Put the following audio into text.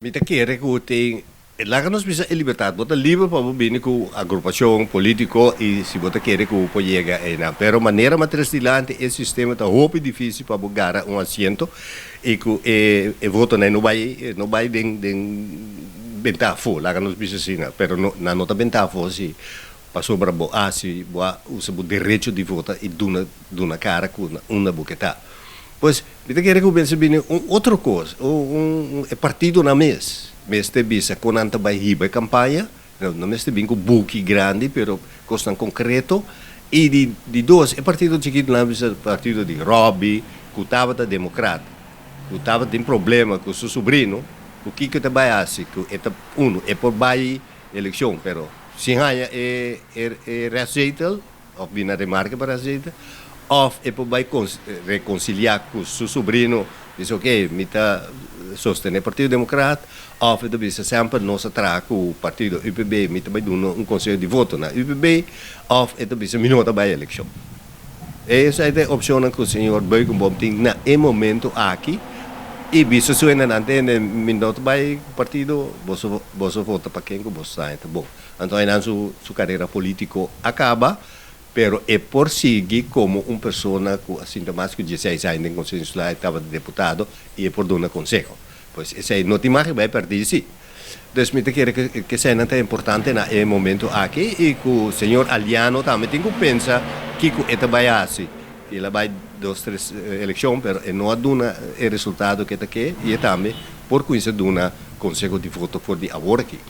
Mi ta kere ku tin, laga nos bisa e libertat, bo ta liber pa bo bini ku agrupashon politiko i si bo ta kere ku bo por yega einan. Pero manera mas tres dilanti e sistema ta hopi difisil pa bo gara un asiento i ku e e votonan no bai no bai den den benta afó, laga nos bisa asina. Pero no nan no ta benta afó si pasobra bo hasi bo a usa bo derecho di vota i duna duna kara ku na unda bo ke ta. Pues, mi ta kere ku mester bini un otro kos, un e partidonan mes mester bisa kon nan ta bai hiba e kampaña, no mester bin ku buki grandi pero kosnan konkreto. I di di dos, e partido chikitonan bisa partido di Robby ku tabata demokrat, ku tabatin problema ku su subrino, ku kiko ta bai hasi ku e ta unu e por bai elekshon pero sin haña e e restzetel. Of bini na remarke pa Rashid, of e por bai reconcilia cu su sobrino, bisa ok, mi ta sostene Partido Democrat, of e ta bisa semper nos a traha cu partido UPB, mi ta bai duna un conseho di voto na UPB, of e ta bisa mi no ta bai eleccion. Esai ta e opcionnan cu señor Beukenboom tin na e momento aki, y bisa su hendenan tende mi no ta bai cu partido, boso boso vota pa ken cu boso sa e ta bon. Anto einan su su carera politico a caba, pero e por sigui como un persona cu a sinta mas cu dieseis aña den Consejo Insular, e tabata deputado y e por duna conseho. Pues esey no tin mag bay perdi si. Dus mi ta kere cu eseynan ta importante na e momento aki y cu señor Aliano tambe tin cu pensa kico e ta bay haci. El a bay dos tres eleccion pero e no a duna e resultado cu e ta ke y e tambe por cuminsa duna conseho di voto for di awor aki.